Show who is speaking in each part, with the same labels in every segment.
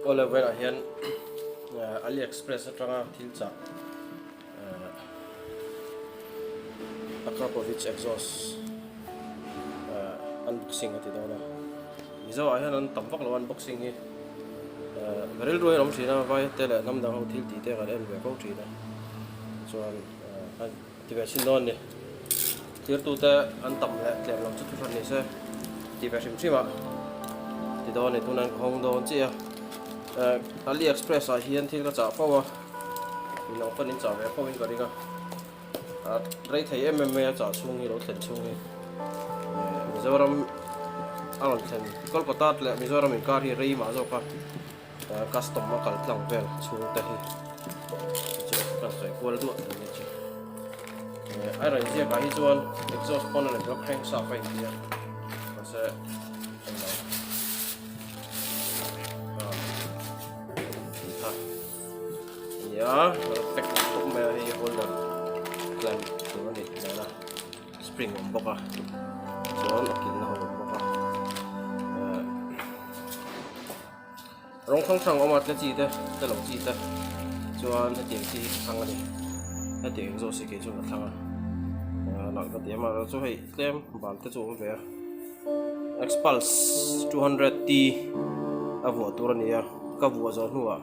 Speaker 1: Awle vawiinah hian AliExpress atanga thil chah Akrapovic exhaust unboxing a ti dawn a. Mizo ah hian an tam vak lo a unboxing hi. Ka rilru hian a awm thin a, vai te leh hnam dang ho thil tih te kan en ve fo thin a. Chuan Ti ve chin dawn a ni. Thirtute an tam leh tlem lo chu thu hran ni se ti ve hrim hrim a ti dawn a ni. Tunah hian ka hawng dawn chiah a. Eh AliExpress ah hian thil ka chah fo a, min ang pawn in chah ve fo in ka ring a. Ah rei thei em em mai a chah chhung hi lo thlen chhung hi. Eh Mizoram a rawn thlen Kolkata leh Mizoram inkar hi rei mah zawk a. Custom a kal tlang vel chhung te hi chu kan sawi kual duah tur ni chu. A rawn ziak ah hi chuan exhaust pawn a rawn block thleng sa ka inti a mahse englo tih kha a ni a pack khawp mai a hei holder clamp tur a ni hmel a. Spring awm bawk a chuan a kilhna ho awm bawk a eh rawng hrang hrang awm a tle chi te tle lo chi te chuan hetiang chi hi ka thlang a ni hetiang eng zawk si kei chuan ka thlang a eh nalh ka ti em a chu hei tlem ban te chu a awm ve a Xpulse 200 T a vuah tur a ni a ka vuah zawh hnuah.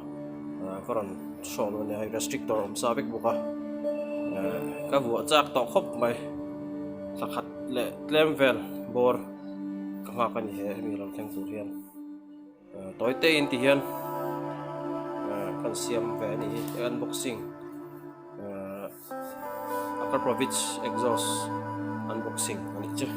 Speaker 1: Ka rawn show dawn nia hei restrictor awm sa vek bawk a ka vuah chak tawh khawp mai thla khat leh tlem vel bawr ka nghak a ni he hemi lo thleng tur hian tawi te in ti hian kan siam ve a nih hi unboxing Akrapovic exhaust unboxing a nih chu.